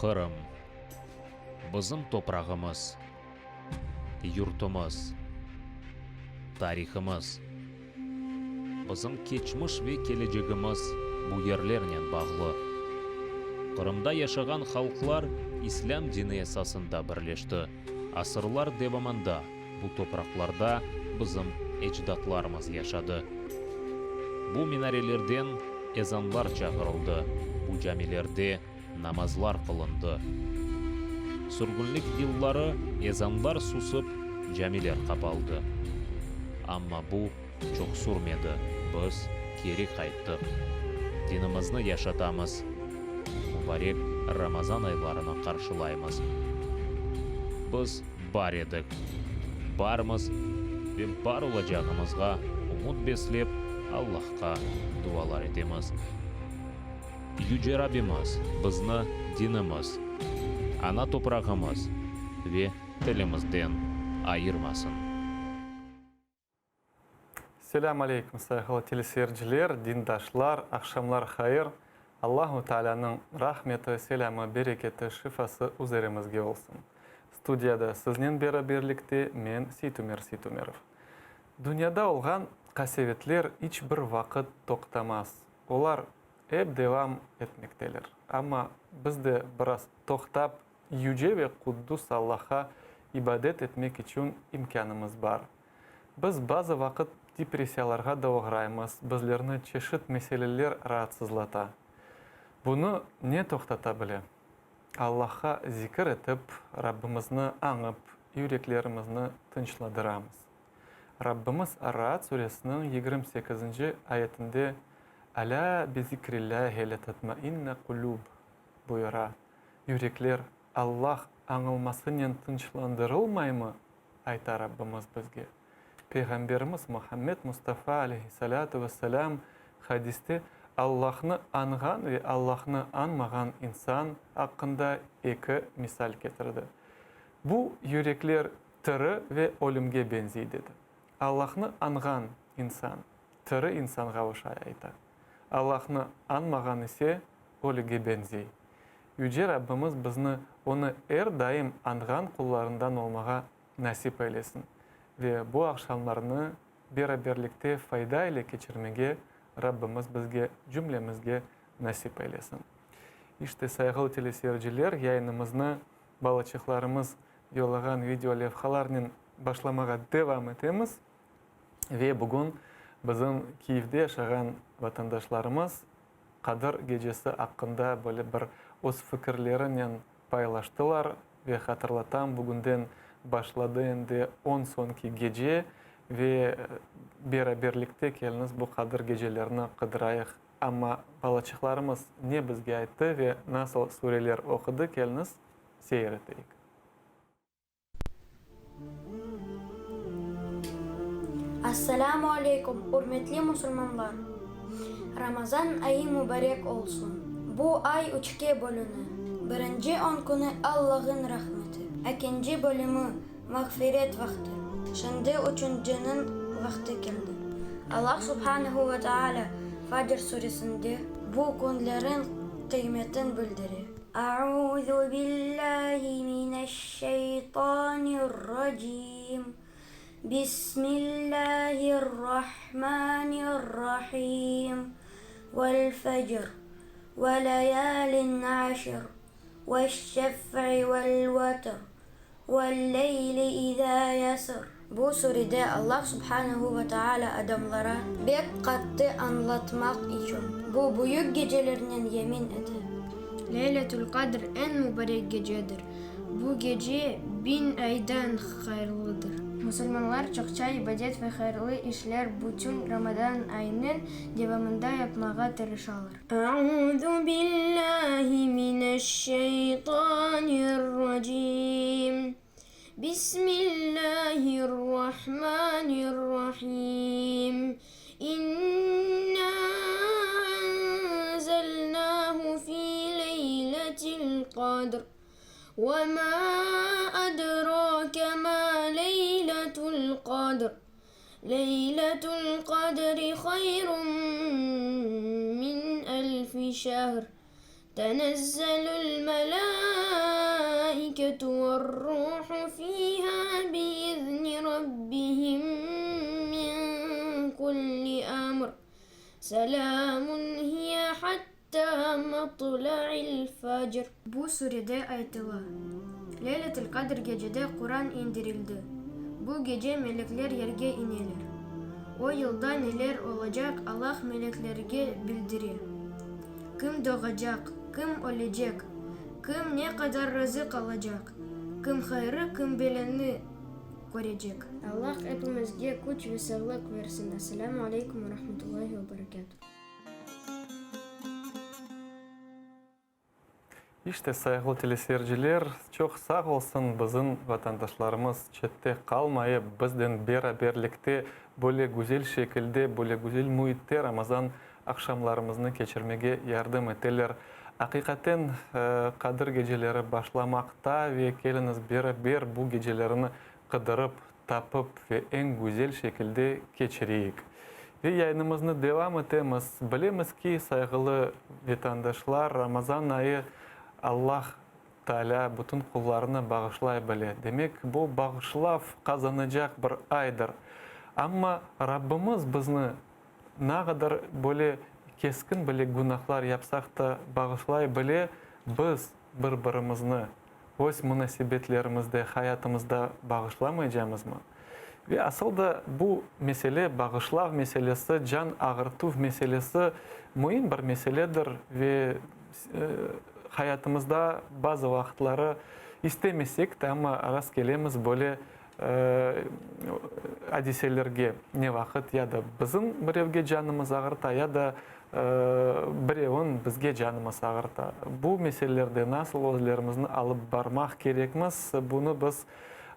Qırım, bizim toprağımız, yurtumız, tarihımız. Bizim keçmiş ve kelecegimiz bu yerlernen bağlı. Qırımda yaşağan halqlar İslâm dini esasında birleşti. Asırlar devamında bu topraqlarda bizim ecdatlarımız yaşadı. Bu minarelerden ezanlar çağırıldı, bu camilerde namazlar qılındı. Sürgünlik yılları ezanlar susıp, camiler qapaldı. Amma bu çoq sürmedi, biz keri qayttıq. Dinimizni yaşatamız, mubarek Ramazan aylarını qarşılaymız. Biz bar edik, barmız ve bar olacağımızğa ümüt beslep, Allahqa dualar etemiz. Yüce Rabbimiz bizni dinimiz, ana toprağımız ve tilimizden ayırmasın. Selâm aleyküm, sayğılı teleseyirciler, dindaşlar, aqşamlar hayır. Allahu Taalânıñ rahmeti, selâmı, bereketi, şifası üzerimizge olsun. Studiyada siznen beraberlikte men, Seytumer Seytumerov. Dünyada olğan qasevetler iç bir vaqıt toqtamaz. Olar ep devam etmekteler. Amma biz de biraz toqtap, Yüce ve Quddus Allahqa ibadet etmek içün imkânımız bar. Biz bazı vaqıt depressiyalarğa da oğraymız, bizlerni çeşit meseleler raatsızlata. Bunı ne toqtata bile? Allahqa zikir etip, Rabbimizni añıp, yüreklerimizni tınçladıramız. Rabbimiz Ar-Ra'd suresiniñ 28-nci ayetinde, Alâ bi-zikrillâhi letatmainne qulûb, buyura. Yürekler Allah añılmasınen tınçlandırılmaymı? ayta Rabbimiz bizge. Peyğamberimiz Muhammed Mustafa aleyhi-salâtu ve-selâm hadiste Allahnı añğan ve Allahnı añmağan insan aqqında eki misal ketirdi. Bu yürekler tiri ve ölümge beñziy, dedi. Allahnı añğan insan, tiri insanğa oşay, ayta. Allahnı añmağan ise, ölüge beñzey. Yüce Rabbimiz bizni Onı er daim añğan qullarından olmağa nasip eylesin ve bu aqşamlarnı beraberlikte fayda ile keçirmege Rabbimiz bizge, cümlemizge nasip eylesin. İşte, sayğılı teleseyirciler, yayınımıznı balaçıqlarımız yollağan video levhalarnen başlamağa devam etemiz. Ve bugün bizim Kiyevde yaşağan vatandaşlarımız Qadır gecesi aqqında böyle bir öz fikirlerinen paylaştılar ve hatırlatam, bugünden başladı endi on soñki gece ve beraberlikte keliñiz bu Qadır gecelerini qıdırayıq. Amma balaçıqlarımız ne bizge ayttı ve nasıl sureler oqudı, keliñiz seyir eteyik. Assalâmu aleykum, ürmetli musulmanlar! Ramazan ayı mübarek olsun! Bu ay üçke bölüne. Birinci on künü Allağın rahmeti, ekinci bölümi, mağfiret vaqtı. Şimdi üçünciniñ vaqtı keldi. Allah subhanehu ve tealâ Fecr suresinde bu künleriñ qıymetin bildire. Auzu billahi mineşşeytanirracim. Bismillahirrahmanirrahim. Vel fecr, ve leyalin aşr, veşşef'i vel vetr, vel-leyli izâ yesr. Bu surede Allah subhanehu ve tealâ adamlara bek qattı añlatmaq içün bu büyük gecelernen yemin ete. Leyletül-Qadr eñ mubarek gecedir. Bu gece biñ aydan hayırlıdır. Musulmanlar çoqça ibadet ve hayırlı işler bütün Ramadan ayınıñ devamında yapmağa tırışalar. Auzu billahi mineşşeytanirracim. Bismillahirrahmanirrahim. İnna enzelnahu fi leyletil qadr. Ve ma edrake ma leyletul qadr. Leyletul qadri hayrun min elfi şehr. Tenezzelül melâiketu ve'r-ruhu fîhâ biizni rabbihim min kulli emr. Selâmun hiye hattâ matla'il fecr. Bu surede aytıla, Leyletül-Qadr gecede Quran indirildi. Bu gece melekler yerge ineler. O yılda neler olacaq Allah meleklerge bildire. Kim doğacaq, kim ölecek, kim ne qadar rızıq alacaq, kim hayrı, kim belâni körecek. Allah epimizge küç ve sağlıq versin. Esselamu aleykum ve rahmetullahi ve berekatuh. İşte, sayğılı teleseyirciler, çoq sağ olsun bizim vatandaşlarımız çette qalmayıp, biznen beraberlikte böyle güzel şekilde, böyle güzel müitte Ramazan aqşamlarımıznı keçirmege yardım eteler. Aqiqaten, Qadir geceleri başlamaqta ve keliñiz beraber bu gecelerini qıdırıp, tapıp ve eñ güzel şekilde keçireyik. Ve yayınımıznı devam etemiz. Bilemiz ki, sayğılı vetandaşlar, Ramazan ayı Allah Taalâ bütün qullarını bağışlay bile. Demek, bu bağışlav qazanacaq bir aydır. Amma Rabbimiz bizni nağadar böyle keskin bile günahlar yapsaq da bağışlay bile, biz bir-birimizni öz munasebetlerimizde, hayatımızda bağışlamaycamızmı? Ve asıl da bu mesele, bağışlav meselesi, can ağırtuv meselesi müim bir meseledir ve hayatımızda bazı vaqıtları istemesek de, amma rastkelemiz böyle adiselerge, ne vaqıt ya da bizim birevge canımız ağırta, ya da birevin bizge canımız ağırta. Bu meselelerde nasıl özlerimizni alıp barmaq kerekmiz, bunı biz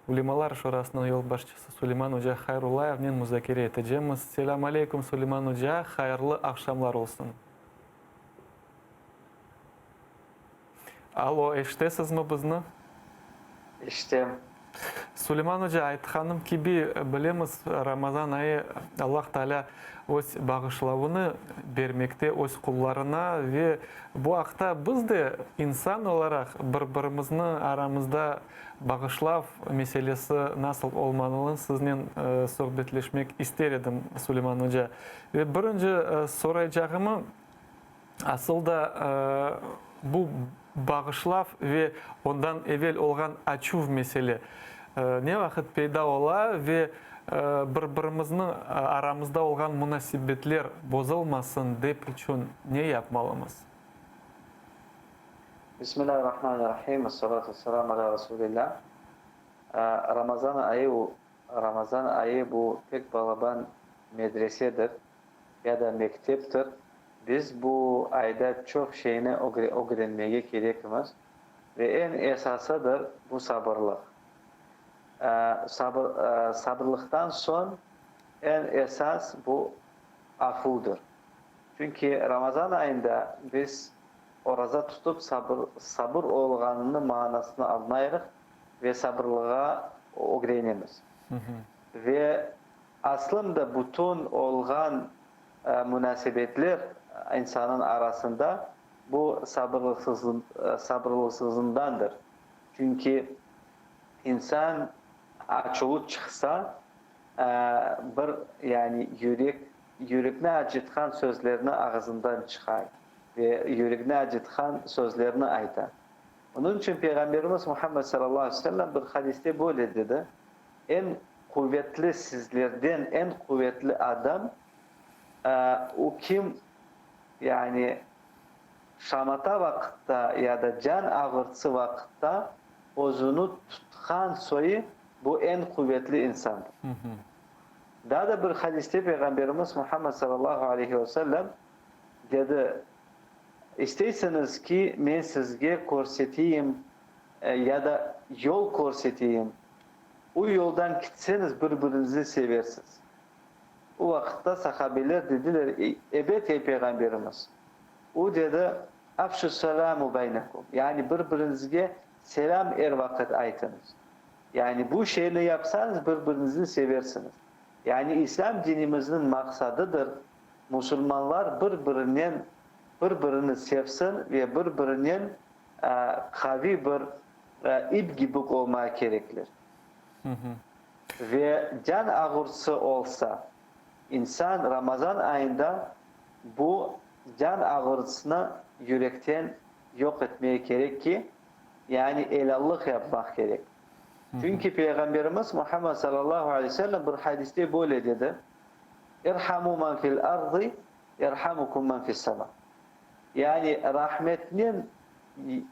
Ulemalar Şurasınıñ yolbaşçısı Suleyman oca Hayrullayevnen muzakere etecemiz. Selâm aleyküm, Suleyman oca, hayırlı aqşamlar olsun. Alo, eşitesizmi bizni? Eşitem. Suleyman oca, aytqanım kibi, bilemiz, Ramazan ayı Allah Taalâ öz bağışlavını bermekte öz qullarına ve bu aqta biz de insan olaraq bir-birimizni aramızda bağışlav meselesi nasıl olmanılın siznen sohbetleşmek ister edim, Suleyman oca. Ve birinci soraycağımı, Asıl da bu bağışlav ve ondan evel olğan açuv mesele ne vaqıt peyda ola ve bir-birimizni aramızda olğan munasebetler bozulmasın dep içün ne yapmalımız? Bismillahirrahmanirrahim, Essalatu vesselamu ala Rasulillah. Ramazan ayı, Ramazan ayı bu pek balaban medresedir. Ya da mekteptir. Biz bu ayda çoq şeyni ögrenmege kerekmiz ve eñ esasıdır bu sabırlıq. Sabır, sabırlıqtan soñ eñ esas bu afudır. Çünki Ramazan ayında biz oraza tutıp sabır, sabır olğanını manasını añlayırıq ve sabırlığa ögrenemiz. Ve Aslında bütün olğan munasebetler insanıñ arasında bu sabırlısızlığındandır. Çünki insan açuvı çıqsa, bir yani yürek, yürekni acıtqan sözlerni ağızından çıqar ve yürekni acıtqan sözlerni ayta. Onıñ içün Peyğamberimiz Muhammed salâllahu aleyhi ve sellem bir hadiste böyle dedi, Eñ quvetli sizlerden eñ quvetli adam, o kim, yani şamata vaqıtta ya da can ağırtısı vaqıtta özüni tutqan soyu, bu eñ quvetli insandır. Daa da bir hadiste Peyğamberimiz Muhammed salâllahu aleyhi ve sellem dedi, İsteysiñiz ki, men sizge körseteyim ya da yol körseteyim, O yoldan kitseñiz bir-biriñizni seversiz. O vaqıtta sahabeler dediler, Ebet, ey Peyğamberimiz! O dedi, Afşus-selâmu beynekum, yani bir-biriñizge selâm er vaqıt aytıñız. Yani bu şeyni yapsañız bir-biriñizni seversiñiz. Yani İslâm dinimizniñ maqsadıdır, musulmanlar bir-birinen. bir-birini sevsin ve bir-birinen qaviy bir ip gibik olmağa kerekler. Ve can ağırtısı olsa, insan Ramazan ayında bu can ağırtısını yürekten yoq etmege kerek ki, yani elâllıq yapmaq kerek. Çünki Peyğamberimiz Muhammed salâlâhu aleyhi ve sellem bir hadiste böyle dedi, İrhamu men fil ardı, yerhamukum men fis sema. Yani rahmetnen,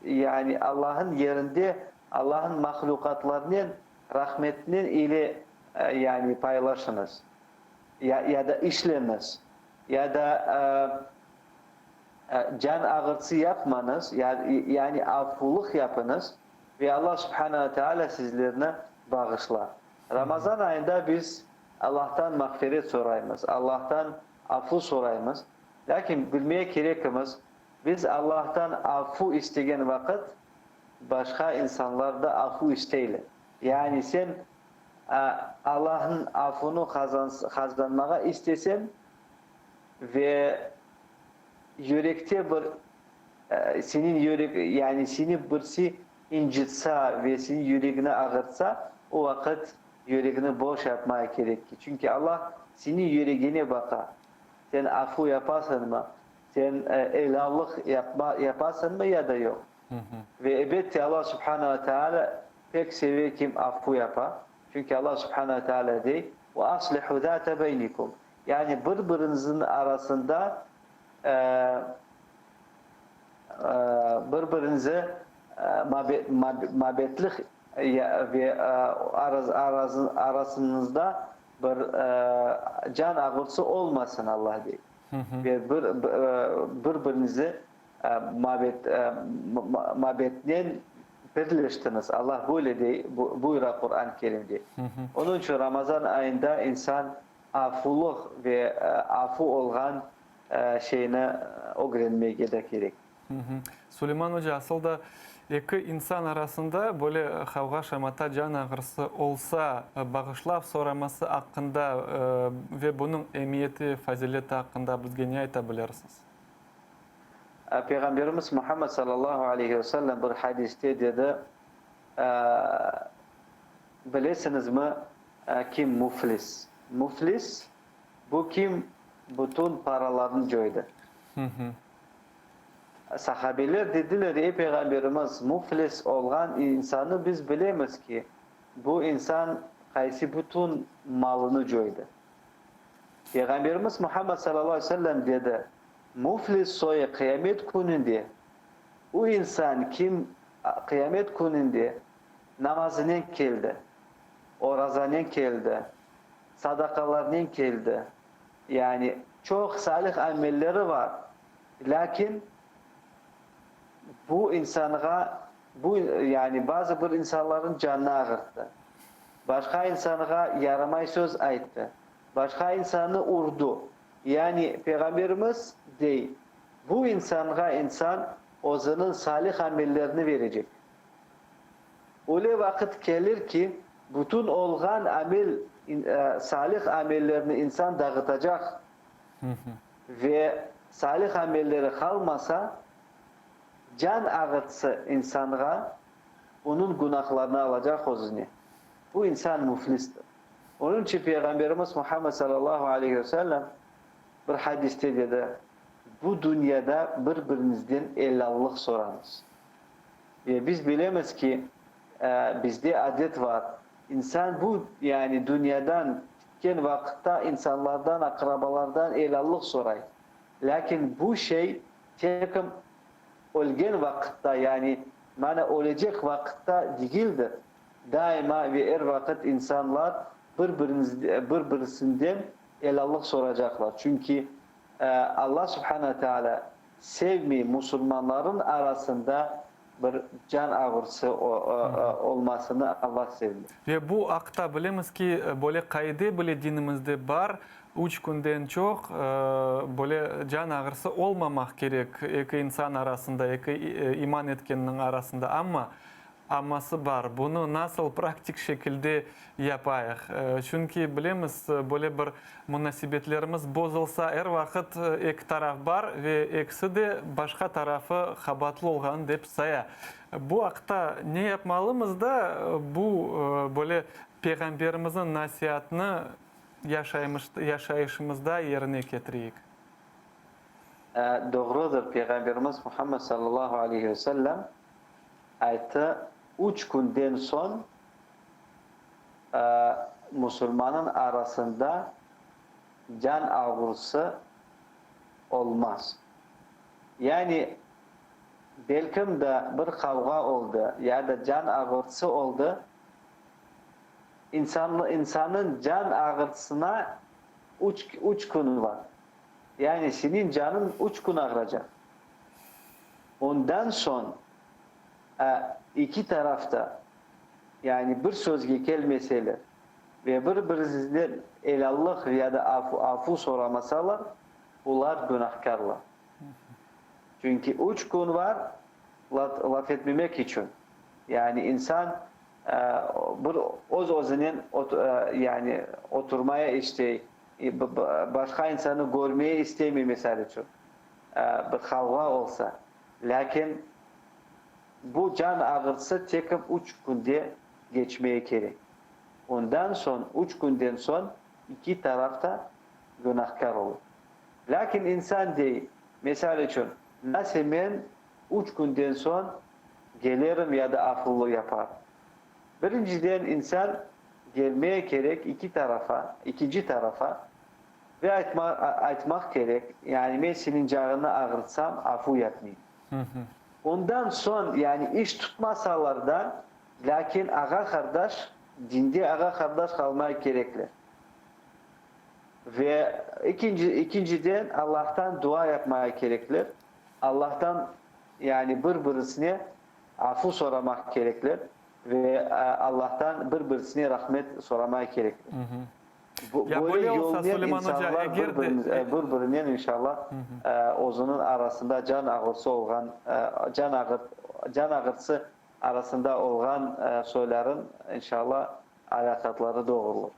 yani Allah'ın yerinde, Allah'ın mahlüqatlarnen rahmetnen ile yani paylaşıñız, ya, ya da işleñiz, ya da can ağırtısı yapmañız, ya, yani afulıq yapıñız ve Allah subhane ve teala sizlerni bağışlar. Ramazan ayında biz Allahtan mağfiret soraymız, Allahtan afu soraymız. Lâkin bilmeye kerekimiz, biz Allahtan afu istegen vaqıt, başqa insanlar da afu isteyler. Yani sen Allahnıñ afunı qazanmağa istesen ve yürekte bir seniñ yürek, yani seni birisi incıtsa ve seniñ yüregini ağırtsa, o vaqıt yüregini boş yapmaya kerek ki, çünki Allah seniñ yüregine baqa. Sen afu yapasıñmı, sen elâllıq yapma, yapasıñmı ya da yoq? Ve ebette Allah subhane ve teala pek seve kim afu yapa. Çünki Allah subhane ve teala dey, Ve aslihu zâte beynikum. Yani bir-birinizniñ arasında bir-birinize mabetlik ve arasıñızda bir can ağırtısı olmasın, Allah dey. Ve bir-birinizi mabetnen birleştiniz. Allah böyle dey, buyura Quran-ı Kerimde. Onıñ içün Ramazan ayında insan afulıq ve afu olğan şeyni ögrenmege de kerek. Suleyman oca, asıl da eki insan arasında böyle qavğa-şamata, can ağrısı olsa, bağışlav soraması aqqında ve bunıñ emiyeti, fazileti aqqında bizge ne ayta bilirsiz? Peyğamberimiz Muhammed sallallahu aleyhi ve sellem bir hadiste dedi, Bilesiñizmi, kim müflis? Müflis, bu kim bütün paralarını coydı. Sahabeler dediler, Ey Peyğamberimiz, müflis olğan insannı biz bilemiz ki, bu insan qaysı bütün malını coydı. Peyğamberimiz Muhammed sallallahu aleyhi ve sellem dedi, Müflis soyu qıyamet kününde, u insan kim qıyamet kününde namazınen keldi, orazanen keldi, sadaqalarnen keldi, yani çoq salih amelleri bar, lâkin bu insanğa, bu, yani bazı bir insanlarnıñ canını ağırttı, başqa insanğa yaramay söz ayttı, başqa insannı urdu. Yani Peyğamberimiz dey, bu insanğa insan özüniñ salih amellerini verecek. Öyle vaqıt kelir ki, bütün olğan amel, salih amellerni insan dağıtacaq ve salih amelleri qalmasa, can ağırtısı insanğa onıñ günahlarını alacaq özüne. Bu insan müflistir. Onıñ içün Peyğamberimiz Muhammed salâlâhu aleyhi ve sellem bir hadiste dedi, Bu dünyada bir-birinizden elâllıq sorañız. Ve biz bilemiz ki, bizde adet var, insan bu, yani dünyadan ketken vaqıtta insanlardan, aqrabalardan elâllıq soray. Lâkin bu şey tekim ölgen vaqıtta, yani mana ölecek vaqıtta degildir. Daima ve er vaqıt insanlar bir-birisinden elâllıq soracaqlar. Çünki Alla subhane teala sevmey musulmanların arasında bir can ağırtısı olmasını Alla sevmey. Ve bu aqta bilemiz ki, böyle qaide bile dinimizde bar, üç künden çoq böyle can ağrısı olmamaq kerek eki insan arasında, eki iman etkenniñ arasında. Amma. Amması bar, bunı nasıl praktik şekilde yapayıq? Çünki bilemiz, böyle bir munasebetlerimiz bozulsa, er vaqıt eki taraf bar ve ekisi de başqa tarafı qabaatlı olğanı dep saya. Bu aqta ne yapmalımız da, bu böyle Peyğamberimizniñ nasiatını yaşayışımızda yerine ketireyik? Doğrudır, Peyğamberimiz Muhammed sallallahu aleyhi ve sellem Ayttı, üç künden soñ musulmannıñ arasında can ağrısı olmaz. Yani, belkim de bir qavğa oldı ya da can ağırtısı oldı, insannıñ can ağırtısına üç, üç kün var. Yani, seniñ canıñ üç kün ağıracaq. Ondan soñ eki taraf da, yani bir sözge kelmeseler ve bir-birizden elâllıq ya da afu soramasalar, olar günahkârlar. Çünki üç kün var laf etmemek içün. Yani insan bir öz-özünen yani oturmaya istey, başqa insannı körmeye istemey, misal içün. Bir qavğa olsa, lâkin bu can ağırtısı tek üç künde keçmeye kerek. Ondan soñ, üç künden soñ iki taraf da günahkâr olur. Lâkin insan dey, misal içün, nase men üç künden soñ kelerim ya da afulı yaparım. Birinciden insan kelmeye kerek iki tarafa, ikinci tarafa, Ve aytmaq kerek, yani men seniñ cağını ağırtsam, afu yapmayım. Ondan soñ, yani iş tutmasalar da, lâkin ağa-qardaş, dinde ağa-qardaş qalmay kerekler. Ve ekinci, ekinciden, Allahtan dua yapmaya kerekler. Allahtan, yani bir-birisine afu soramaq kerekler ve Allahtan bir-birisine rahmet soramaya kerekler. Ya Böyle böyle olsa, yolnen Suleyman oca, insanlar eger de. bir-birinen inşallah özüniñ arasında can ağırtısı olğan, can ağırt, can ağırtısı arasında olğan soyların inşallah alâqatları doğrulır.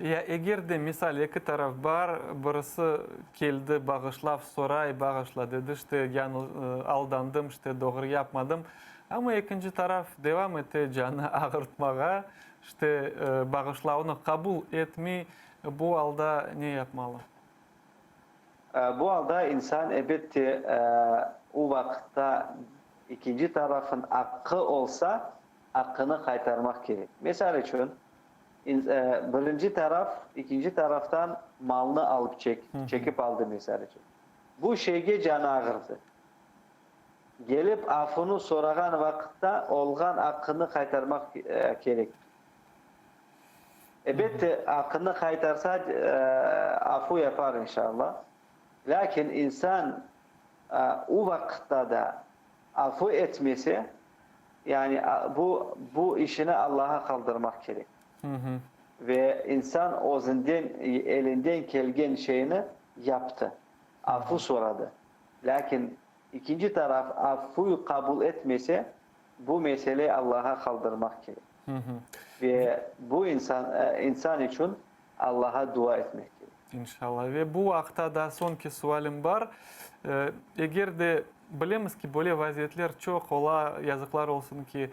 Ya eger de, misal, eki taraf bar, birisi keldi bağışlav soray, bağışla dedi, işte, yañı, aldandım, işte, doğru yapmadım, amma ekinci taraf devam ete canı ağırtmağa, İşte, bağışlavnı qabul etmey, bu alda ne yapmalı? Bu alda insan, ebette, o vaqıtta ekinci tarafın aqqı olsa, aqqını qaytarmaq kerek. Misal içün, birinci taraf ekinci taraftan malnı alıp çekip aldı, misal içün. Bu şeyge canı ağırdı. Kelip afunı sorağan vaqıtta olğan aqqını qaytarmaq kerek. Ebette, aqqını qaytarsa, afu yapar inşallah. Lâkin insan o vaqıtta da afu etmese, yani bu, bu işini Allaha qaldırmaq kerek. Ve insan özünden, elinden kelgen şeyni yaptı, afu soradı. Lâkin İkinci taraf afuy qabul etmese, bu mesele Allaha qaldırmaq kerek. Ve bu insan insan içün Allaha dua etmek kerek. İnşallah. Ve bu aqta daa soñki sualim bar. Eger de bilemiz ki, böyle vaziyetler çoq ola, yazıqlar olsun ki,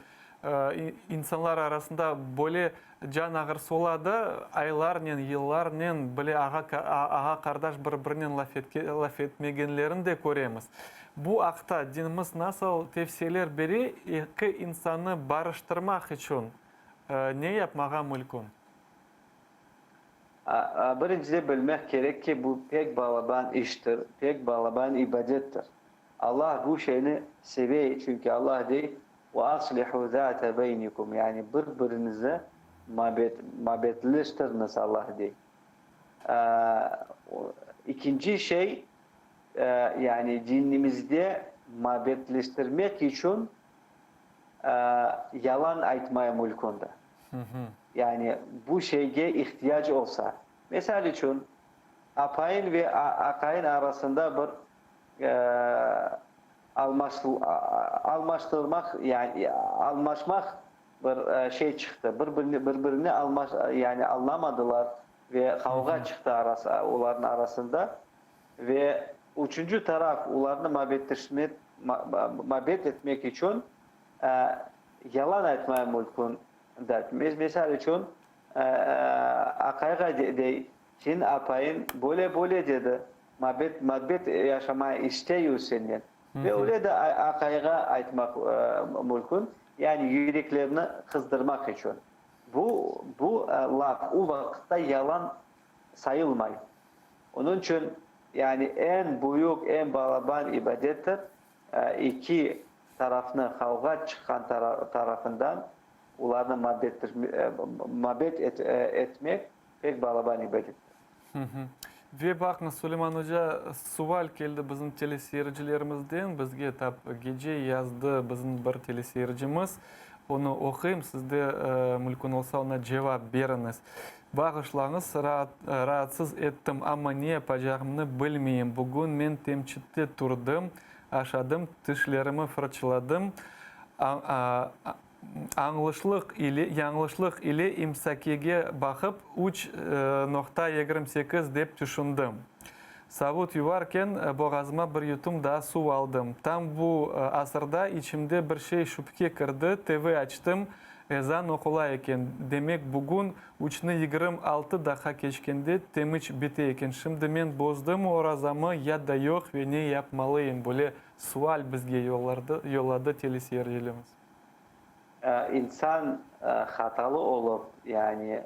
insanlar arasında böyle Can ağırsı ola da, aylarnen, yıllarnen bile ağa-qardaş bir-birinen laf etmegenlerini de köremiz. Bu aqta dinimiz nasıl tevsiyeler bere, eki insannı barıştırmaq içün ne yapmağa mülkün? Birincide bilmek kerek ki, bu pek balaban iştir, pek balaban ibadettir. Allah bu şeyni seve, çünki Allah dey, Ve aslihu zâte beynikum, yani bir-birinizi mabet, mabetleştiriniz, Allah dey. İkinci şey, yani dinimizde mabetleştirmek içün yalan aytmaya mülkündir. Yani bu şeyge ihtiyac olsa. Misal içün, apayın ve aqayın arasında bir. Almaştırmaq, yani almaşmaq bir şey çıqtı. Bir-birini almaş, yani añlamadılar ve qavğa çıqtı arası, olarnıñ arasında. Ve üçünci taraf olarnı mabettirşmek, mabet etmek içün yalan aytmaya mülkün da. Misal içün, aqayğa dey, Seniñ apayıñ böyle böyle dedi, mabet, mabet yaşamaya isteyü senden. Ve öyle de aqayğa aytmaq mülkün, yani yüreklerini qızdırmaq içün. Bu, bu laf o vaqıtta yalan sayılmay. Onıñ içün, yani eñ büyük, eñ balaban ibadettir, eki tarafnı qavğa çıqqan tarafından olarnı mabet etmek pek balaban ibadettir. Ve baqıñız, Suleyman oca, sual keldi bizim teleseyircilerimizden, bizge tap gece yazdı bizim bir teleseyircimiz. Onı oquyım, siz de mülkün olsa oña cevap beriñiz. Bağışlañız, raatsız ettim, amma ne yapacağımnı bilmeyim. Bugün men temçitte turdım, aşadım, tişlerimi fırçıladım, añlışlıq ile, yañlışlıq ile imsakiyege baqıp, üç noqta 28 dep tüşündim. Savut yuvarken, boğazıma bir yutum daa suv aldım. Tam bu asırda içimde bir şey şübhe kirdi, TV açtım, ezan oqula eken. Demek, bugün üçni 26 daqqa keçkende temiç bite eken. Şimdi men bozdımı orazamı ya da yoq ve ne yapmalıyım? Böyle sual bizge yolladı teleseyircilimiz. İnsan hatalı olıp, yani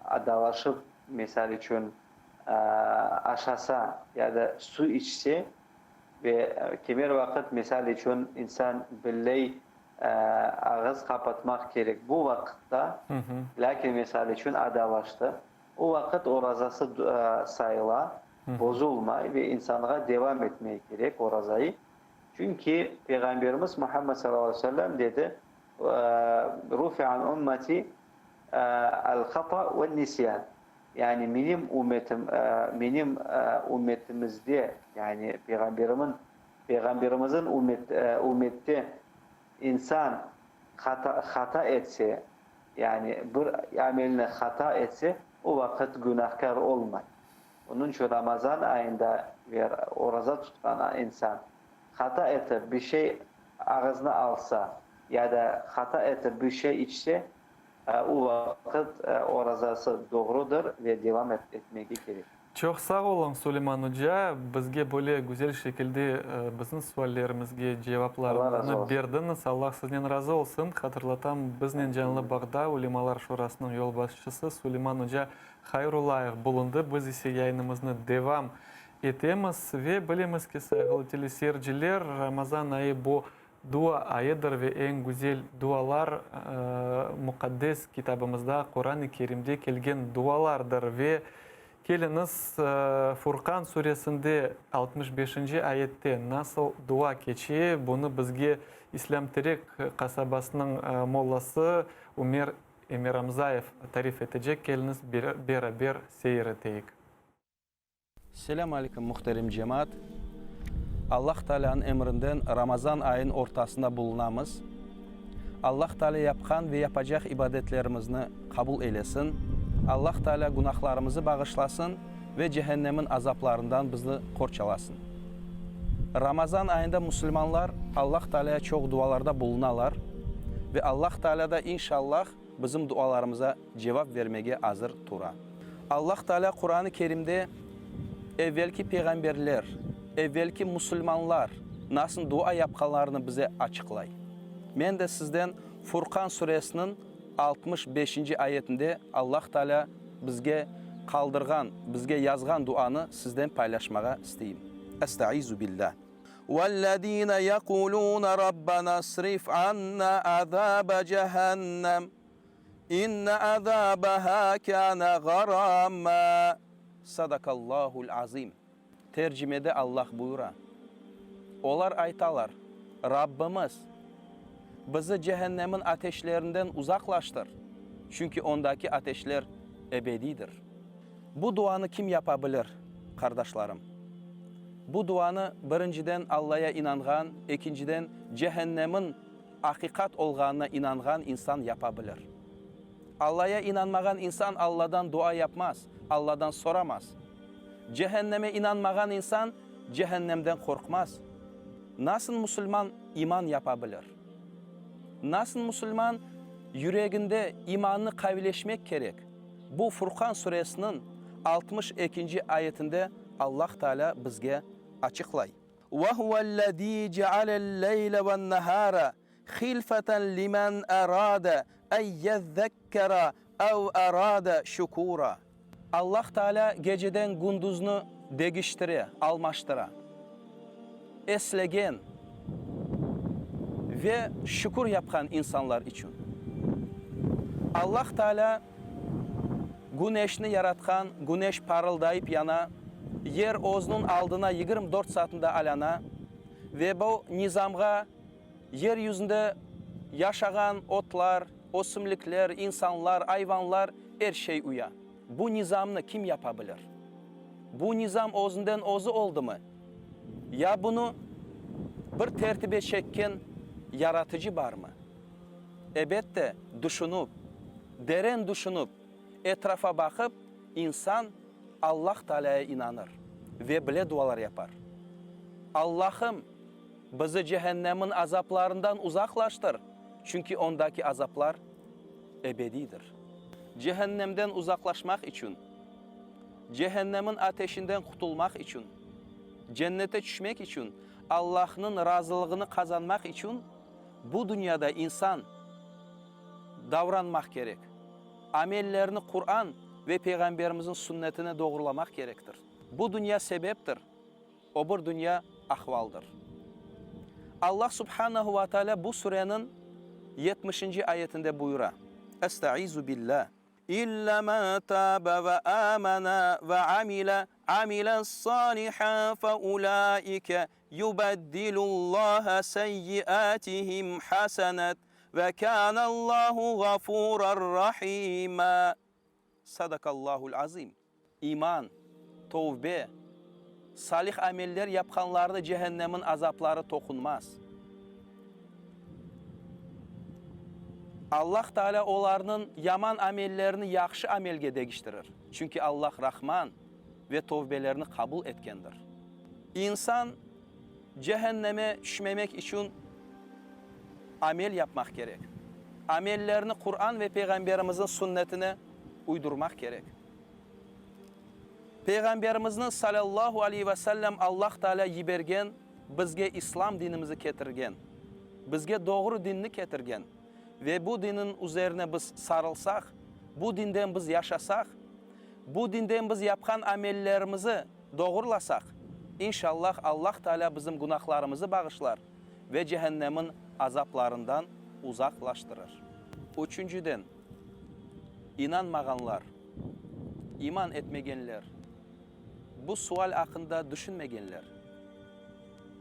adalaşıp, misal içün, aşasa ya da su içse ve kimer vaqıt, misal içün, insan billey ağız qapatmaq kerek bu vaqıtta, lâkin, misal içün, adalaştı, o vaqıt orazası sayıla, bozulmay ve insanğa devam etmege kerek orazayı. Çünki Peyğamberimiz Muhammed salâllahu aleyhi ve sellem dedi, Rufi'a an ummeti al-hata ve'n-nisyan. Yani menim ümmetim, menim ümmetimizde, yani Peyğamberimin, Peyğamberimizin ümmet, ümmette insan hata, hata etse, yani bir amelni hata etse, o vaqıt günahkâr olmay. Onıñ içün Ramazan ayında ve oraza tutqan insan hata etip bir şey ağızına alsa ya da hata etip bir şey içse, o vaqıt orazası doğrudır ve devam etmege kerek. Çoq sağ oluñ, Suleyman oca, bizge böyle güzel şekilde bizim suallerimizge cevaplarıñıznı berdiñiz. Allah siznen razı olsun. Hatırlatam, biznen canlı bağda Ulemalar Şurasınıñ yolbaşçısı Suleyman oca Hayrullayev bulundı. Biz ise yayınımıznı devam etemiz ve bilemiz ki, sayğılı teleseyirciler, Ramazan ayı bu Dua ayıdır ve eñ güzel dualar Muqaddes Kitabımızda, Quran-ı Kerimde kelgen dualardır. Ve keliñiz, Furqan suresinde altmış beşinci ayette nasıl dua keçe, bunı bizge İslâm Terek qasabasınıñ mollası Ümer Emiramzayev tarif etecek, keliñiz, beraber seyir eteyik. Selâm aleyküm, muhterem cemaat! Allah Taalânıñ emrinden Ramazan ayınıñ ortasında bulunamız. Allah Taalâ yapqan ve yapacaq ibadetlerimizni qabul eylesin. Allah Taalâ günahlarımızı bağışlasın ve cehennemin azaplarından bizni qorçalasın. Ramazan ayında musulmanlar Allah Taalâya çoq dualarda bulunalar ve Allah Taalâ da inşallah bizim dualarımıza cevap vermege azır tura. Allah Taalâ Quran-ı Kerimde evvelki peyğamberler, evvelki musulmanlar nasıl dua yapqanlarını bize açıqlay. Men de sizden Furqan suresiniñ 65-inci ayetinde Allah Taalâ bizge qaldırğan, bizge yazğan duanı sizden paylaşmağa isteyim. Estaizu billâh. Vellezîne yeqûlûne Rabbena srif annâ azâbe cehennem, inne azâbeha kâne garâmâ. Sadakallâhul azîm. Tercimede Allah buyura, Olar aytalar, Rabbimiz, bizi cehennemin ateşlerinden uzaqlaştır, çünki ondaki ateşler ebediydir. Bu duanı kim yapa bilir, qardaşlarım? Bu duanı birinciden Allaya inanğan, ekinciden cehennemin aqiqat olğanına inanğan insan yapa bilir. Allaya inanmağan insan Alladan dua yapmaz, Alladan soramaz. Cehenneme inanmağan insan cehennemden qorqmaz. Nasıl musulman iman yapa bilir? Nasıl musulman yüreginde imannı qavileşmek kerek? Bu Furqan suresiniñ altmış ekinci ayetinde Allah Taalâ bizge açıqlay. Ve huvellezî cealel-leyle ven-nehâre hilfeten limen erâde en yezzekkera ev erâde şükûrâ. Allah Taalâ geceden gündüzni degiştire, almaştıra. Eslegen ve şükür yapqan insanlar içün. Allah Taalâ güneşni yaratqan, güneş parıldayıp yana, yer özüniñ aldına 24 saatında alâna ve bu nizamğa yer yüzünde yaşağan otlar, ösümlikler, insanlar, ayvanlar, er şey uya. Bu nizamnı kim yapa bilir? Bu nizam özünden özü oldımı? Ya bunı bir tertibe çekken Yaratıcı barmı? Ebette, düşünip, deren düşünip, etrafa baqıp, insan Allah Taalâya inanır ve bile dualar yapar. Allahım, bizi cehennemin azaplarından uzaqlaştır, çünki ondaki azaplar ebediydir. Cehennemden uzaqlaşmaq içün, cehennemin ateşinden qutulmaq içün, cennete tüşmek içün, Allahnıñ razılığını qazanmaq içün bu dünyada insan davranmaq kerek, amellerini Quran ve Peyğamberimizniñ sünnetine doğrulamaq kerektir. Bu dünya sebeptir, o bir dünya ahvaldır. Allah subhanehu ve teala bu sureniñ yetmişinci ayetinde buyura, Estaizu billah, İlla men tabe ve amene ve amile amilen salihan fe ulaike yubeddilullah seyyiatihim hasenet ve kânallahu gafuran rahima. Sadakallahul azim. İman, tövbe, salih ameller yapqanlarnı cehennemin azapları toqunmaz. Allah Taalâ olarnıñ yaman amellerini yahşı amelge degiştirir, çünki Allah Rahman ve tövbelerni qabul etkendir. İnsan cehenneme tüşmemek içün amel yapmaq kerek. Amellerni Quran ve Peyğamberimizniñ sünnetine uydurmaq kerek. Peyğamberimizni salâllahu aleyhi ve sellem Allah Taalâ yibergen, bizge İslam dinimizi ketirgen, bizge doğru dinni ketirgen ve bu dinin üzerine biz sarılsaq, bu dinden biz yaşasaq, bu dinden biz yapqan amellerimizi doğrulasaq, inşallah Allah Taalâ bizim günahlarımızı bağışlar ve cehennemin azaplarından uzaqlaştırır. Üçünciden, inanmağanlar, iman etmegenler, bu sual aqqında düşünmegenler.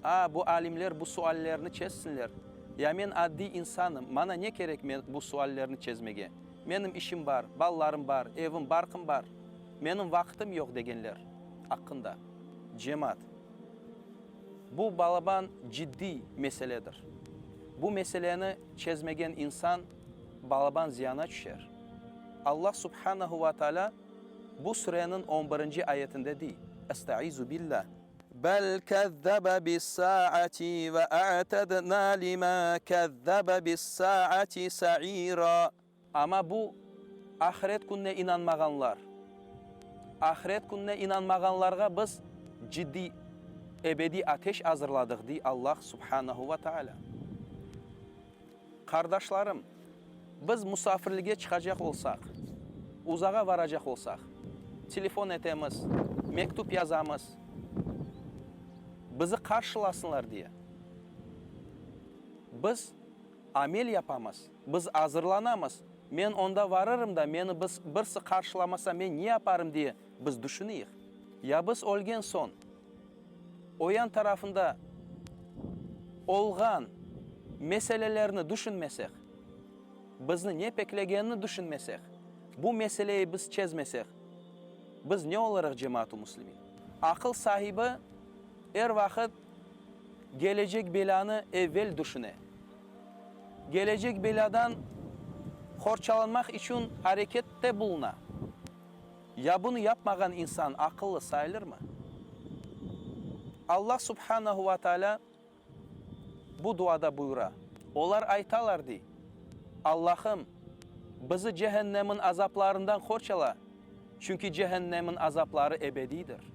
A, bu alimler bu suallerni çezsinler, ya men addiy insanım, maña ne kerek men bu suallerni çezmege, menim işim bar, ballarım bar, evim, barqım bar, menim vaqıtım yoq degenler aqqında. Cemaat, bu balaban ciddiy meseledir. Bu meseleni çezmegen insan balaban ziyana tüşer. Allah subhanehu ve teala bu sureniñ on birinci ayetinde dey, Estaizu billah, Bel kezzebe bis-saati ve a'tedna limen kezzebe bis-saati sa'ira. Amma bu ahiret kününe inanmağanlar, ahiret kününe inanmağanlarğa biz ciddiy, ebediy ateş azırladıq, dey Allah subhanehu ve teala. Qardaşlarım, biz musafirlige çıqacaq olsaq, uzağa varacaq olsaq, telefon etemiz, mektüp yazamız, bizi qarşılasınlar diye. Biz amel yapamız, biz azırlanamız, men onda varırım da, meni biz birisi qarşılamasa, men ne yaparım diye biz düşüniyik. Ya biz ölgen soñ, o yan tarafında olğan meselelerni düşünmesek, bizni ne peklegenini düşünmesek, bu meseleyi biz çezmesek, biz ne olurıq, cemaat-u müslimin? Aqıl sahibi. Er vaqıt kelecek belânı evvel düşüne. Kelecek belâdan qorçalanmaq içün arekette buluna. Ya bunı yapmağan insan aqıllı sayılırmı? Allah subhanehu ve tealâ bu duada buyura, Olar aytalar, dey, Allahım, bizi cehennemin azaplarından qorçala, çünki cehennemin azapları ebediydir.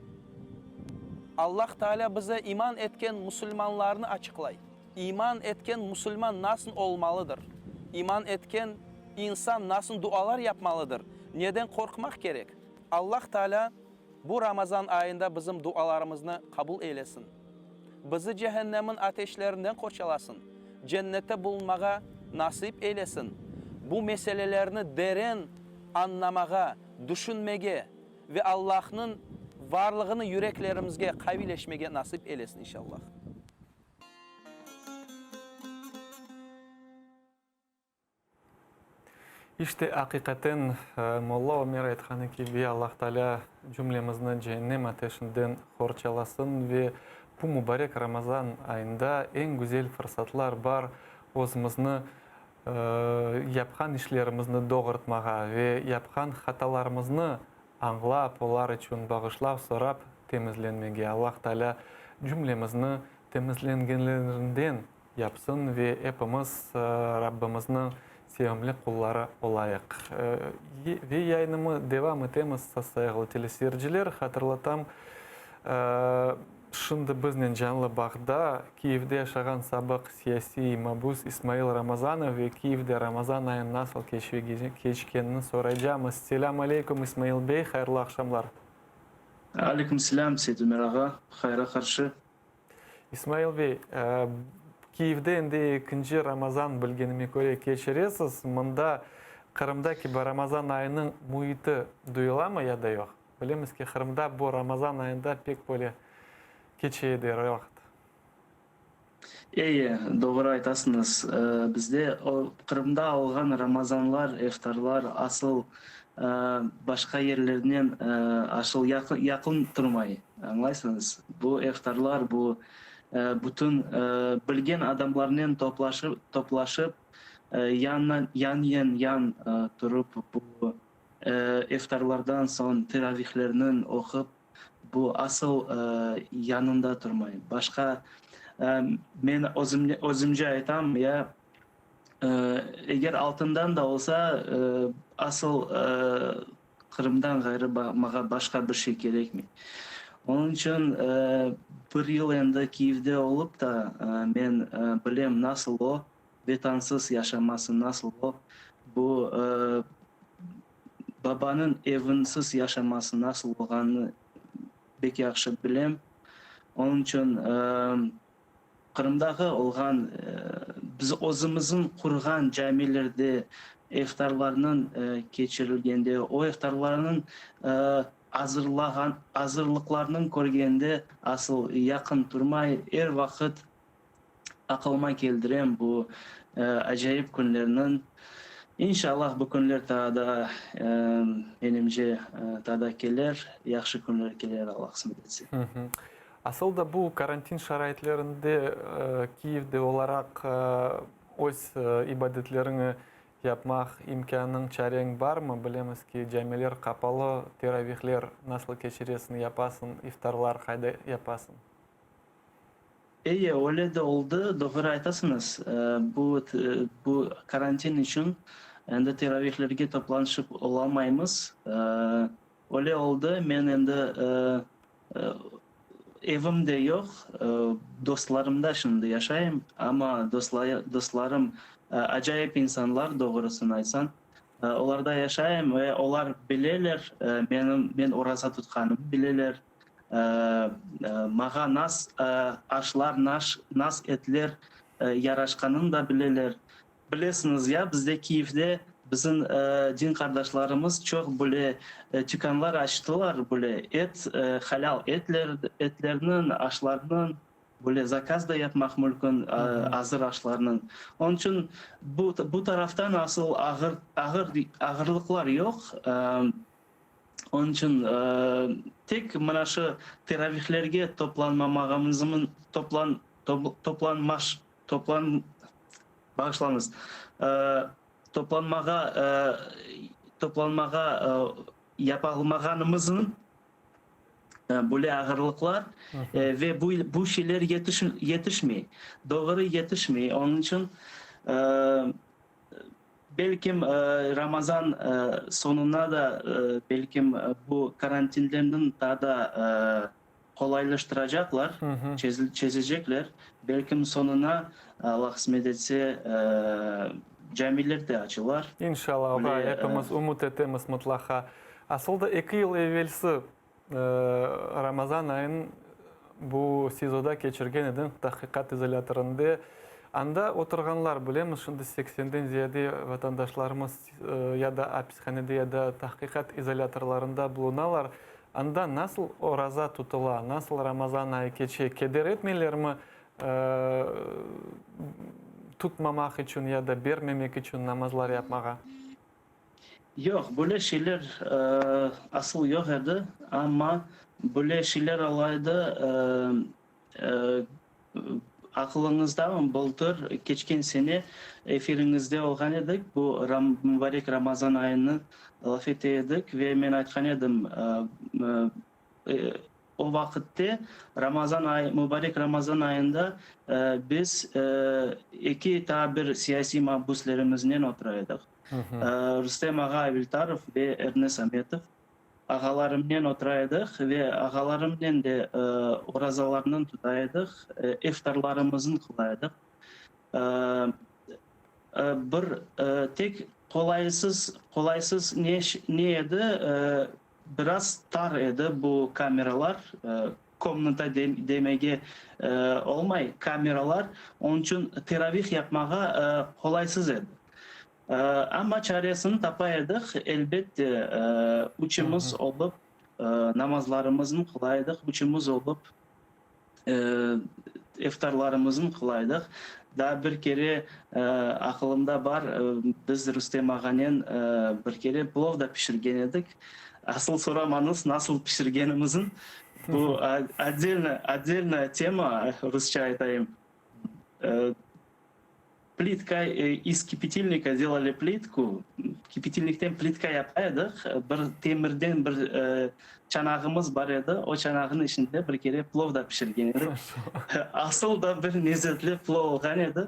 Allah Tealâ bize iman etken musulmanlarnı açıqlay. İman etken musulman nasıl olmalıdır? İman etken insan nasıl dualar yapmalıdır? Neden qorqmaq kerek? Allah Tealâ bu Ramazan ayında bizim dualarımıznı qabul eylesin. Bizi cehennemin ateşlerinden qorçalasın, cennette bulunmağa nasip eylesin. Bu meselelerni deren añlamağa, düşünmege ve Allahnıñ varlığını yüreklerimizge qaviyleşmege nasip eylesin inşallah. İşte, aqiqaten, Molla Ömer aytqanı kibi, Allah Taalâ cümlemizni ceennem ateşinden qorçalasın ve bu mubarek Ramazan ayında eñ güzel fırsatlar bar özümizni yapqan işlerimizni doğurtmağa ve yapqan hatalarımıznı añlap, olar içün bağışlav sorap temizlenmege. Allah Taalâ cümlemizni temizlengenlerinden yapsın ve epimiz Rabbimizniñ sevimli qulları olayıq. Ve yayınımı devam etemiz, sayğılı teleseyirciler. Hatırlatam, şimdi biznen canlı bağda Kiyevde yaşağan sabıq siyasiy mabüs İsmail Ramazanov ve Kiyevde Ramazan ayı nasıl keçkenini soraycamız. Selâm aleyküm, İsmail bey, hayırlı aqşamlar. Aleyküm selâm, Seytumer ağa, hayra qarşı. İsmail bey, Kiyevde endi ekinci Ramazan, bilgenime köre, keçiresiz. Mında Qırımda kibi Ramazan ayınıñ müiti duyulamı ya da yoq? Bilemiz ki, Qırımda bu Ramazan ayında pek böyle keçe edi er vaqıt. Eye, doğru aytasıñız. Bizde Qırımda olğan Ramazanlar, eftarlar asıl başqa yerlernen asıl yaqın turmay, añlaysıñız. Bu eftarlar, bu bütün bilgen adamlarnen toplaşıp, yan-yan turıp bu eftarlardan soñ teravihlerniñ oqup, Bu asıl yanında turmay. Başqa, men özümce aytam, ya, eger altından da olsa, asıl Qırımdan ğayrı maña başqa bir şey kerekmey. Onıñ içün bir yıl endi Kiyevde olıp da, men bilem, nasıl o, Vetansız yaşaması nasıl o, bu babanıñ evinsiz yaşaması nasıl olğanını bek yahşı bilem. Onıñ içün Qırımdağı olğan biz özümizniñ qurğan camilerde iftarlarnıñ keçirilgende, o iftarlarnıñ azırlağan azırlıqlarnıñ körgende asıl yaqın turmay, er vaqıt Aqılıma keldirem bu acayip künlerniñ. İnşallah bu künler taa da, menimce, taa da keler, yahşı künler keler, Allah qısmet etse. Asıl da bu karantin şaraitlerinde Kiyevde olaraq öz ibadetleriñi yapmaq imkânıñ, çareñ barmı? Bilemiz ki, camiler qapalı, teravihler nasıl keçiresiñ, yapasıñ, iftarlar qayda yapasıñ? Eye, öyle de oldı, doğru aytasıñız. Bu, bu karantin içün endi teravihlerge toplanışıp olamaymız. Öyle oldı, men endi evim de yoq, dostlarımda şimdi yaşayım, amma dostlarım acayip insanlar, doğrusını aytsañ. Olarda yaşayım ve olar bileler, menim, men oraza tutqanımı bileler. Mağa nas aşlar, nas etler yaraşqanın da bileler. Bilesiñiz ya, bizde Kiyevde bizim din qardaşlarımız çoq böyle tükânlar açtılar, böyle et, halâl etler, etlerniñ, aşlarnıñ, böyle zakaz da yapmaq mümkün azır aşlarnıñ. Onıñ içün bu, bu taraftan asıl ağır, ağır, ağırlıqlar yoq. Onıñ içün tek mına şu teravihlerge toplanmamağımızmın toplan toplanmaş toplan bağışlañız toplanmağa toplanmağa yapalmağanımızın böyle ağırlıqlar ve bu bu şeyler yetiş yetişmey doğru yetişmey. Onıñ içün Belkim, Ramazan soñuna da, belkim, bu karantinlerniñ daa da qolaylaştıracaqlar, çezecekler. Belkim, soñuna, Alla qısmet etse, camiler de açılar. İnşallah, oğa epimiz ümüt etemiz mıtlaqa. Asıl da eki yıl evelsi Ramazan ayın bu SİZOda keçirgen edim, tahqiqat izolâtorında. Anda oturğanlar, bilemiz, şimdi seksenden ziyade vatandaşlarımız ya da apishanede, ya da tahqiqat izolâtorlarında bulunalar. Anda nasıl oraza tutula, nasıl Ramazan ayı keçe, keder etmeylermi tutmamaq içün ya da bermemek içün namazlar yapmağa? Yoq, böyle şeyler asıl yoq edi, amma böyle şeyler ola edi, aqılıñızdamı, bıltır, keçken sene efiriñizde olğan edik, bu mubarek Ramazan ayını laf ete edik ve men aytqan edim, O vaqıtte, Ramazan ayı, mubarek Ramazan ayında biz eki taa bir siyasiy mabüslerimiznen otura edik. Rustem ağa Abiltarov ve Ernes Ametov ağalarımnen otura edik ve ağalarımnen de orazalarnı tuta edik, iftarlarımıznı qıla edik. Bir tek qolaysız, qolaysız ne ne edi, Biraz tar edi bu kameralar, komnata demege olmay, kameralar, onıñ içün teravih yapmağa qolaysız edi. Amma çaresini tapa edik, elbette, üçümiz olıp namazlarımıznı qıla edik, üçümiz olıp İftarlarımıznı qılaydıq. Daa bir kere aqılımda bar, biz Rustem ağanen bir kere plov da pişirgen edik. Asıl soramañız, nasıl pişirgenimizni, bu otdelno, otdelnaya tema, rusça aytayım. Plitka, iz kipitilnika delali plitku, kipitilnikten plitka yapa edik, bir temirden bir çanağımız bar edi, o çanağınıñ içinde bir kere plov da pişirgen edik. Asıl da bir lezetli plov olğan edi,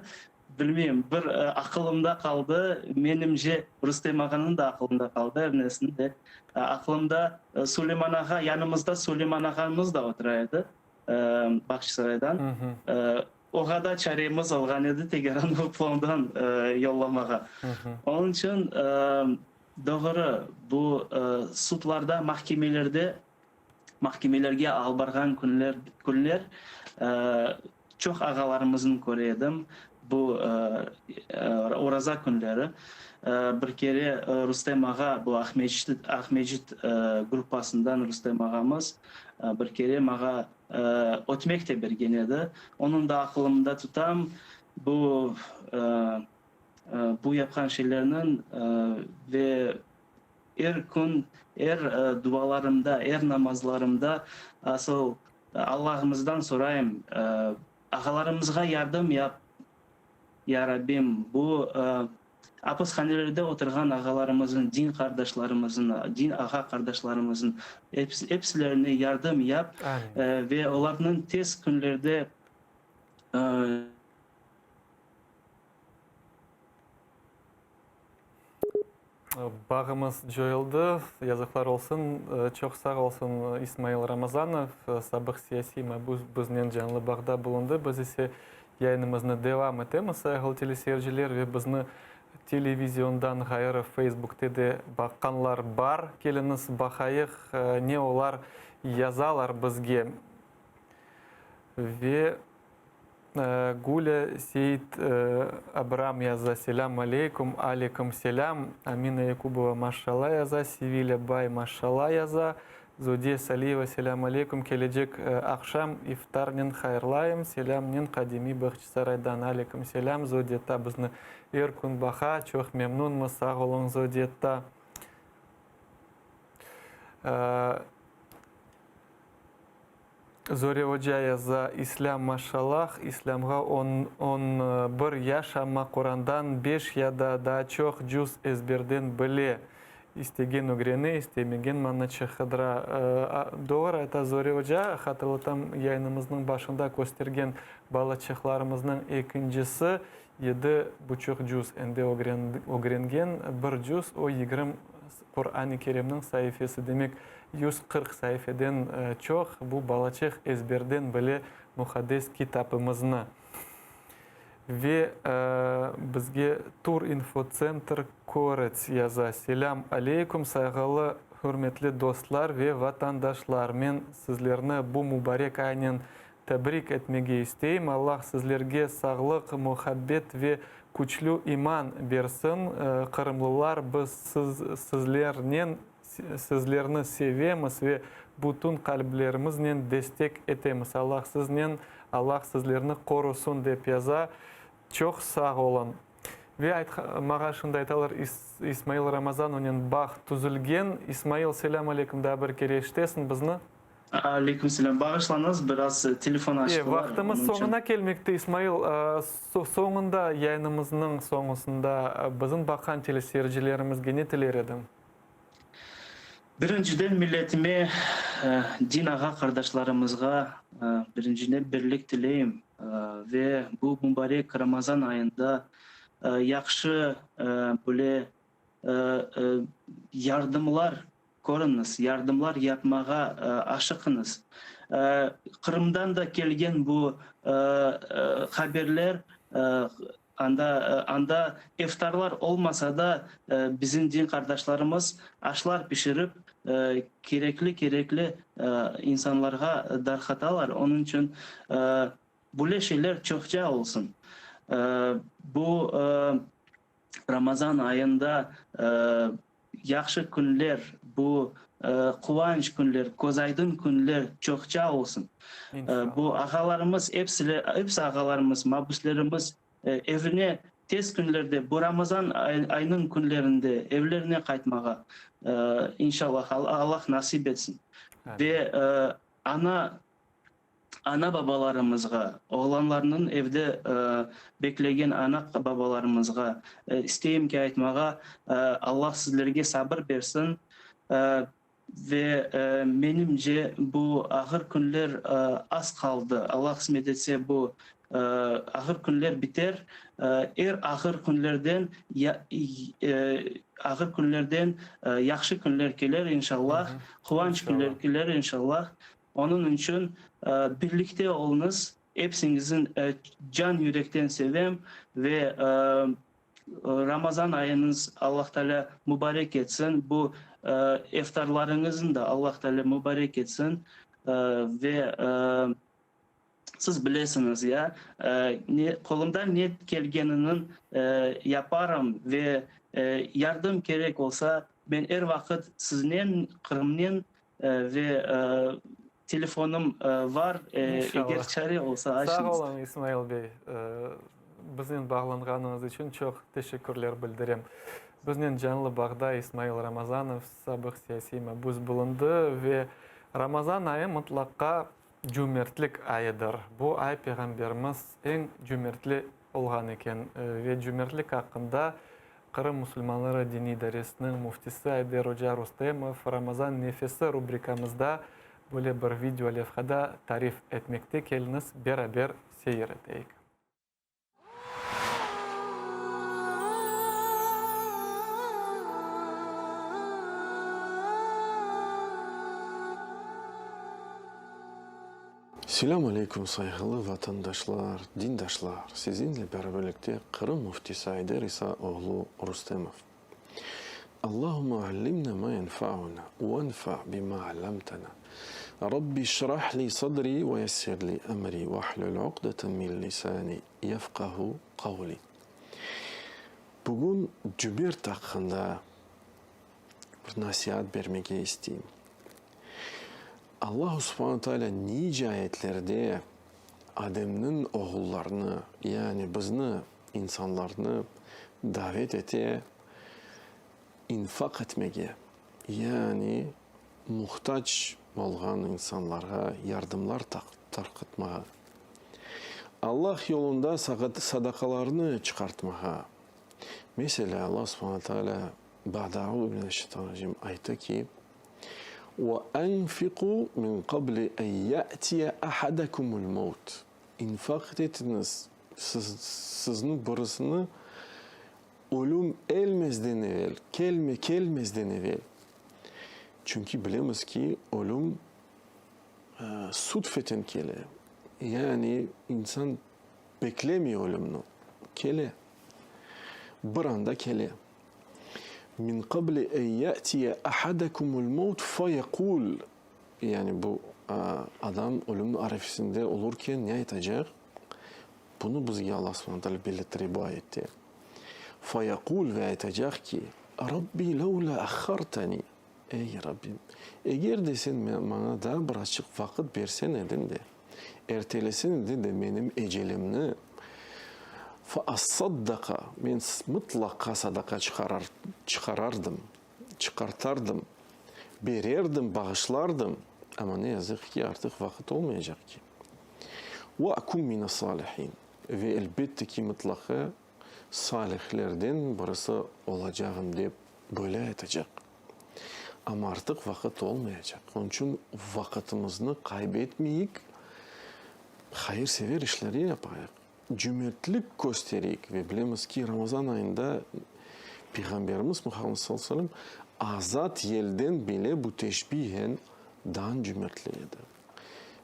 bilmeyim, bir aqılımda qaldı, menimce, Rustem ağanıñ da aqılında qaldı, Ernesniñ de. Aqılımda Suleyman ağa, yanımızda Suleyman ağamız da otura edi. Bağçasaraydan. Oğa da çaremiz olğan edi Tegeran plovdan yollamağa. Onıñ içün doğru, bu sudlarda, mahkemelerde, mahkemelerge alıp barğan künler, künler çoq ağalarımıznı köre edim, bu oraza künleri. Bir kere Rustem ağa, bu Aqmescit, Aqmescit gruppasından Rustem ağamız Bir kere mağa ötmek de bergen edi. Onıñ da aqılımda tutam. Bu, bu yapqan şeylerniñ ve er kün, er dualarımda, er namazlarımda asıl Allahımızdan sorayım, ağalarımızğa yardım yap, Ya Rabbim, bu Apishanelerde oturğan ağalarımızın, din qardaşlarımızın, din ağa qardaşlarımızın episilerine yardım yap ve olarnıñ tez künlerde Bağımız coyuldı, yazıqlar olsun. Çoq sağ olsun İsmail Ramazanov, sabıq siyasiy mabüs biznen canlı bağda bulundı. Biz ise Yayınımıznı devam etemiz, sayğılı teleseyirciler, ve bizni televiziondan ğayrı Feysbukte de baqqanlar bar. Keliñiz, baqayıq, ne olar yazalar bizge. Ve Gulâ Seit Abram yaza, Selâm aleykum, aleyküm selâm. Amina Yakubova maşşalla yaza, Sevilâ Bay maşşalla yaza. Zodiye Saliyeva, Selâm aleykum, kelecek aqşam iftarnen hayırlayım, selâmnen qadimiy Bağçasaraydan. Aleyküm selâm, Zodiyetta bizni er kün baqa, çoq memnunmız, sağ oluñ, Zodiyetta. Zore oca yaza, İslâm maşallah, İslâmğa on, on bir yaş, amma Qurandan beş ya da daa çoq cüz ezberden bile. İstegen ögrene, istemegen manaçı qıdıra. Doğru ayta Zore oca, hatırlatam, yayınımıznıñ başında köstergen balaçıqlarımıznıñ ekincisi yedi buçuq cüz endi ögrengen, bir cüz, o yigirmi Quran-ı Kerimniñ saifesi, demek, 140 saifeden çoq, bu balaçıq ezberden bile muqaddes kitapımıznı. Ve bizge Turinfotsentr Korets yaza, Selâm aleyküm, sayğılı, hürmetli dostlar ve vatandaşlar! Men sizlerni bu mübarek aynen Tebrik etmege isteyim. Allah sizlerge sağlıq, muhabbet ve küçlü iman bersin. Qırımlılar, biz sizlernen, sizlerni sevemiz ve bütün qalblerimiznen destek etemiz. Allah siznen, Allah sizlerni qorusın, dep yaza. Çoq sağ oluñ. Ve maña şimdi aytalar, İsmail Ramazanovnen bağ tüzülgen. İsmail, selâm aleyküm, daa bir kere eşitesiñ bizni? Aleyküm selâm. Bağışlañız, biraz telefon açtılar. Vaqtımız soñuna kelmekte, İsmail. Soñunda, yayınımıznıñ soñusında bizim baqan teleseyircilerimizge ne tiler ediñ? Birinciden milletime, din ağa-qardaşlarımızğa birinciden birlik tileyim ve bu mubarek Ramazan ayında yahşı böyle yardımlar Körüñiz, yardımlar yapmağa aşıqıñız. Qırımdan da kelgen bu haberler, anda anda iftarlar olmasa da, bizim din qardaşlarımız aşlar pişirip, kerekli-kerekli insanlarğa darqatalar. Onıñ içün böyle şeyler çoqça olsun. Bu Ramazan ayında Yahşı künler, bu quvanç künler, közaydın künler çoqça olsun. Bu ağalarımız, epsile, epsi ağalarımız, mabüslerimiz evine tez künlerde, bu Ramazan aynıñ künlerinde evlerine qaytmağa, inşallah, Allah nasip etsin. Ve ana Ana-babalarımızğa, oğlanlarnıñ evde beklegen ana-babalarımızğa isteyim ki, aytmağa, Allah sizlerge sabır bersin ve menimce, bu ağır künler az qaldı. Allah qısmet etse, bu ağır künler biter. Er ağır künlerden ağır künlerden yahşı künler keler, inşallah, quvanç künler keler, inşallah. Onıñ içün birlikte oluñız, epsiñizni can yürekten sevem ve Ramazan ayıñız Allah Taalâ mubarek etsin, bu eftarlarıñıznı da Allah Taalâ mubarek etsin ve siz bilesiñiz ya, ne qolumdan ne kelgeniniñ yaparım ve yardım kerek olsa, men er vaqıt siznen, Qırımnen Ve telefonım var, eger çare olsa açıñız. Sağ oluñ, İsmail bey, biznen bağlanğanıñız içün çoq teşekkürler bildirem. Biznen canlı bağda İsmail Ramazanov, sabıq siyasiy mabüs bulundı ve Ramazan ayı mıtlaqqa cümertlik ayıdır. Bu ay Peyğamberimiz eñ cümertli olğan eken ve cümertlik aqqında Qırım musulmanları diniy idaresiniñ müftisi Ayder oca Rustemov Ramazan nefesi rubrikamızda böyle bir video levhada tarif etmekte, keliñiz beraber seyir eteyik. Selâm aleyküm, sayğılı vatandaşlar, dindaşlar! Siziñle beraberlikte Qırım Müftisi Ayder İsa oğlu Rustemov. Allahumma allimna ma yenfa'una venfa' bima allamtana. Rabbi şrah li sadri ve yessir li emri vahlul uqdeten min lisani yefqahu qavli. Bugün cümert aqqında bir nasiat bermege isteyim. Allahu subhane taalâ nice ayetlerde Ademniñ oğullarını, yani bizni, insanlarnı davet ete infaq etmege, yani. muhtac olğan insanlarğa yardımlar tarqatmağa, Allah yolunda sadaqalarnı çıqartmağa. Meselâ, Allah subhane tealâ ba'de eûzü billahi mineşşeytanirracim ayta ki, Ve enfiqû min qabli en ye'tiye ahadekumul mevt. İnfaq etiñiz, siz, sizni birisini ölüm elmezden evel, kelme, kelmezden evel. Çünki bilemiz ki, ölüm sudfeten kele. Yani insan beklemey ölümni, kele. Bir anda kele. Min qabli en ye'tiye ahadekumul mevt feyekul. Yani bu adam ölümniñ arefesinde olurken ne aytacaq? Bunı bizge Allah subhane teala belirttire bu ayette. Feyekul ve aytacaq ki, Rabbi levla ahhartani, Ey, Rabbim, eger de sen maña daa birazçıq vaqıt bersen ediñ de, ertelesen ediñ de menim ecelimni, feassaddaqa, men mıtlaqa sadaqa çıqarar, çıqarardım, çıqartardım, bererdim, bağışlardım, amma ne yazıq ki, artıq vaqıt olmayacaq ki. Ve akun mine's-salihin, ve elbette ki, mıtlaqa salihlerden birisi olacağım, dep böyle aytacaq. Amma artıq vaqıt olmayacaq. Onıñ içün vaqıtımıznı qayb etmeyik, hayırsever işleri yapayıq, cümertlik köstereyik ve bilemiz ki, Ramazan ayında Peyğamberimiz Muhammed sallallahu aleyhi ve sellem azat yelden bile bu teşbihen dan cümertli edi.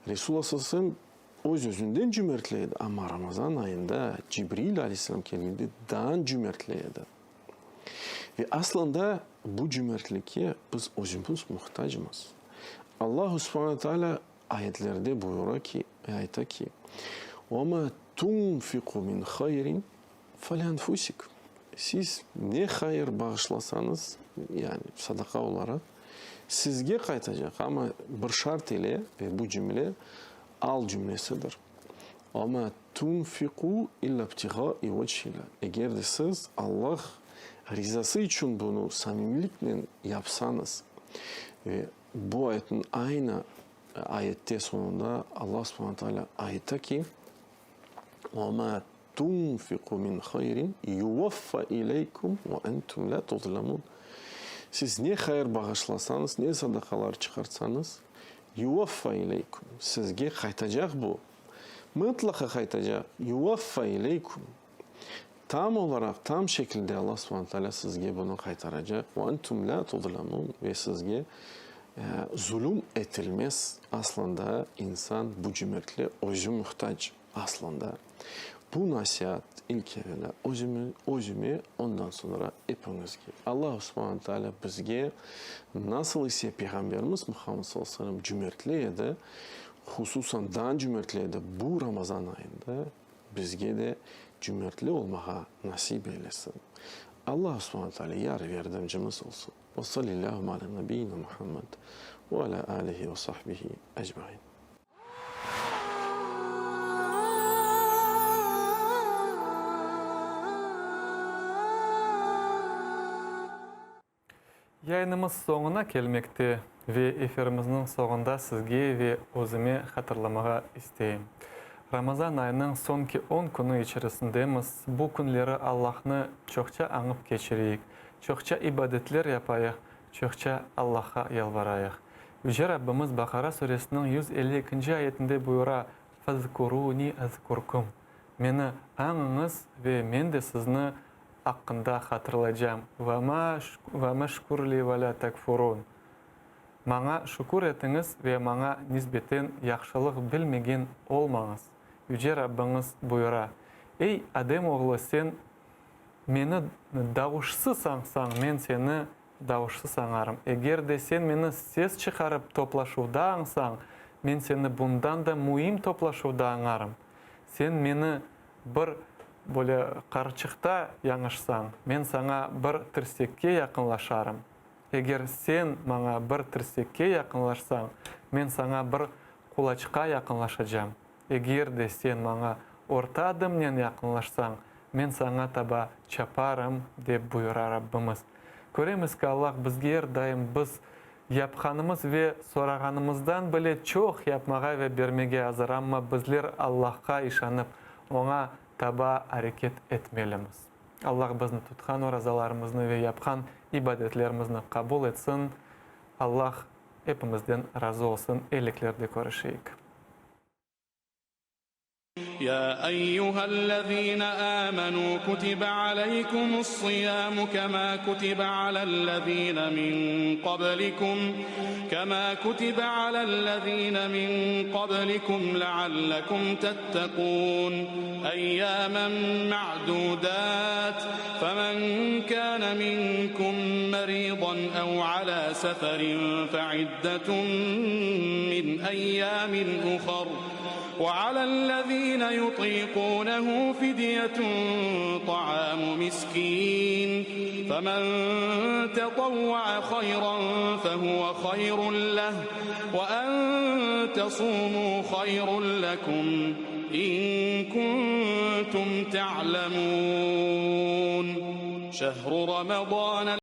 Resulullah sallallahu aleyhi ve sellem öz-özünden cümertli edi, amma Ramazan ayında Cibril aleyhisselam kelgende dan cümertli edi. Ve aslında bu cümertlikke biz özümiz muhtacmız. Allahu subhane taalâ ayetlerde buyura ki, ayta ki, Ve ma tunfiqu min hayrin felienfusikum. Siz ne hayır bağışlasañız, yani sadaqa olaraq, sizge qaytacaq, amma bir şart ile, ve bu cümle al cümlesidir, Ve ma tunfiqu illa ibtiğai vecihillah, eger de siz Allah rizası içün bunı samimiyliknen yapsañız, ve bu ayetniñ aynı ayette soñunda Allah subhane teala ayta ki, Ve ma tunfiqu min hayrin yuvaffa ileykum ve entum la tuzlemun, Siz ne hayır bağışlasañız, ne sadaqalar çıqartsañız, yuvaffa ileykum, sizge qaytacaq bu, mıtlaqa qaytacaq, yuvaffa ileykum, tam olaraq, tam şekilde Allah subhane teala sizge bunı qaytaracaq, ve entum la tuzlemun, ve sizge zulüm etilmez. Aslında insan bu cümertliğe özü muhtac. Aslında, bu nasiat ilk evelâ özüme, özüme, ondan soñra epiñizge. Allahu subhane taalâ bizge nasıl ise Peyğamberimiz Muhammed sallallahu aleyhi ve sellem cümertli edi, hususan daa cümertli edi bu Ramazan ayında, bizge de cümertli olmağa nasip eylesin. Allahu subhane taalâ yar ve yardımcımız olsun. Ve sallillâhu alâ nebiyyina Muhammed ve alâ âlihi ve sahbihi ecmaîn. Yayınımız soñuna kelmekte ve efirimizniñ soñunda sizge ve özüme hatırlamağa isteyim. Ramazan ayınıñ soñki on künü içerisindemiz, bu künleri Allahnı çoqça añıp keçireyik, çoqça ibadetler yapayıq, çoqça Allahqa yalvarayıq. Yüce Rabbimiz Baqara suresiniñ 152-nci ayetinde buyura, Fezkuruni ezkurkum, Meni añıñız ve men de sizni aqqında hatırlaycam, ve meşkur li ve la tekfurun, Maña şükür etiñiz ve maña nisbeten yahşılıq bilmegen olmañız. Yüce Rabbiñiz buyura, Ey, Adem oğlu, sen Meni davuşsız añsañ, Men seni Davuşsız añarım. Eger de sen meni ses çıqarıp toplaşuvda añsañ, men seni bundan da müim toplaşuvda añarım. Sen meni bir, böyle, qarçıqta yañışsañ, men saña bir tirsekke yaqınlaşarım. Eger sen maña bir tirsekke yaqınlaşsañ, men saña bir qulaçqa yaqınlaşacam. Eger de sen maña orta adımnen yaqınlaşsañ, men saña taba çaparım, dep buyura Rabbimiz. Köremiz ki, Allah bizge er daim biz. Yapqanımız ve sorağanımızdan bile çoq yapmağa ve bermege azır, amma bizler Allahqa işanıp, Oña taba areket etmelimiz. Allah bizni tutqan orazalarımıznı ve yapqan ibadetlerimizni qabul etsin. Allah epimizden razı olsun. Eyliklerde körüşeyik. Ya eyyühellezine âmenû kutibe aleykumus-siyâmu kemâ kutibe alellezîne min qablikum kemâ kutibe alellezîne min qablikum leallekum tettekûn eyyâmen ma'dûdât femen kâne minkum merîdan ev alâ seferin feiddetun min eyyâmin uhar. Ve alellezîne yutîkûnehu fidyetun ta'âmu miskîn, femen tetavva'a hayran fehuve hayrun leh, ve en tesûmû hayrun lekum, in kuntum te'lemûn. Şehru Ramazân.